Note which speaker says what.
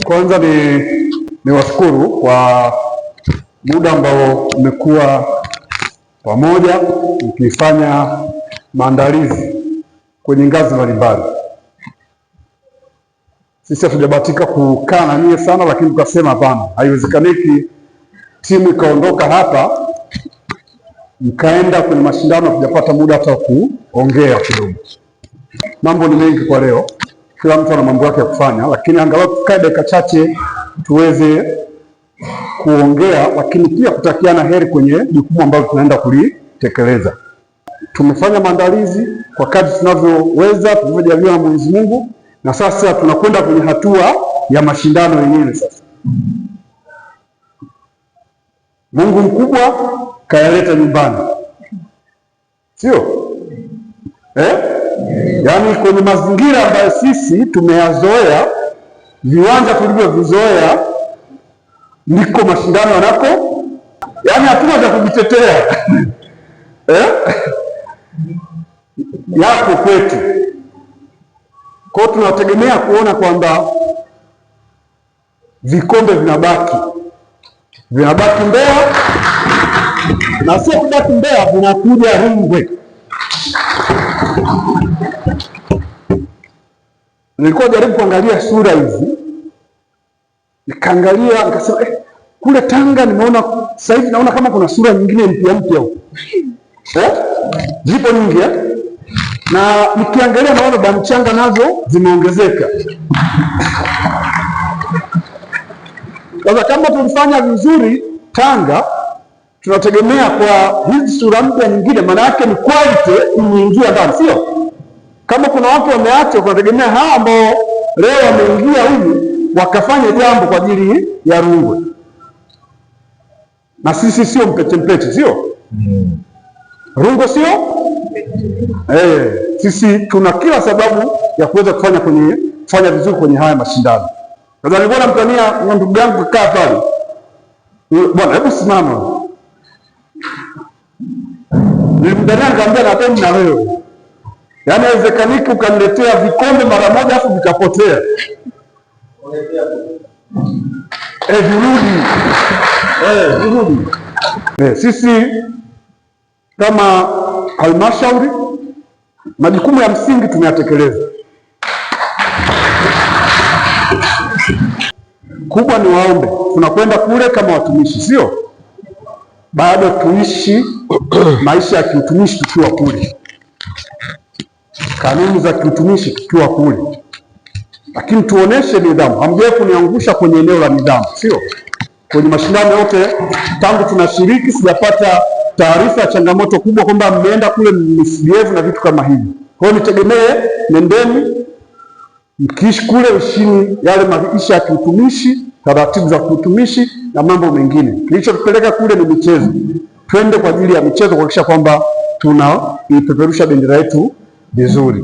Speaker 1: Kwanza ni washukuru kwa muda ambao mmekuwa pamoja mkifanya maandalizi kwenye ngazi mbalimbali. Sisi hatujabahatika kukaa na nyie sana, lakini tukasema hapana, haiwezekaniki timu ikaondoka hapa mkaenda kwenye mashindano hatujapata muda hata kuongea kidogo. Mambo ni mengi kwa leo, kila mtu ana mambo yake ya kufanya, lakini angalau tukae dakika chache tuweze kuongea, lakini pia kutakiana heri kwenye jukumu ambalo tunaenda kulitekeleza. Tumefanya maandalizi kwa kadri tunavyoweza, tulivyojaliwa na Mwenyezi Mungu, na sasa tunakwenda kwenye hatua ya mashindano yenyewe. Sasa Mungu mkubwa kayaleta nyumbani, sio eh? Yaani kwenye mazingira ambayo sisi tumeyazoea, viwanja tulivyovizoea, ndiko mashindano yanako, yaani hatuna cha kujitetea eh? Yako kwetu. Kwa hiyo tunategemea kuona kwamba vikombe vinabaki Mbeya na sio kubaki Mbeya, vinakuja Rungwe. Nilikuwa jaribu kuangalia sura hizi, nikaangalia nikasema, kule Tanga nimeona sasa hivi naona kama kuna sura nyingine mpya mpya huko eh? Zipo nyingi eh? Na nikiangalia naona damu changa nazo zimeongezeka. Sasa kama tulifanya vizuri Tanga, tunategemea kwa hizi sura mpya nyingine, maana yake ni quality imeingia ndani, sio? Kama kuna watu wameachwa, tunategemea hawa ambao leo wameingia humu wakafanya jambo kwa ajili ya Rungwe, na sisi sio mpete mpete, sio? Rungwe sio? Sisi tuna kila sababu ya kuweza kufanya vizuri kwenye haya mashindano. Sasa nilikuwa namtania na ndugu yangu kukaa pale. Bwana, hebu simama. Nilimtania nikamwambia napenda na wewe. Yaani haiwezekaniki ukaniletea vikombe mara moja afu vikapotea. Virudi. Virudi. Sisi kama halmashauri majukumu ya msingi tumeyatekeleza. Kubwa ni waombe, tunakwenda kule kama watumishi, sio? Bado tuishi maisha ya kiutumishi tukiwa kule, kanuni za kiutumishi tukiwa kule, lakini tuoneshe nidhamu. Hamjawahi kuniangusha kwenye eneo la nidhamu, sio? Kwenye mashindano yote tangu tunashiriki sijapata taarifa ya changamoto kubwa kwamba mmeenda kule misbehave na vitu kama hivi. Kwa hiyo nitegemee, nendeni mkiishi kule, ishini yale maisha ya kiutumishi, taratibu za kiutumishi na mambo mengine. Kilichotupeleka kule ni michezo, twende kwa ajili ya michezo kuhakikisha kwamba tunaipeperusha bendera yetu vizuri.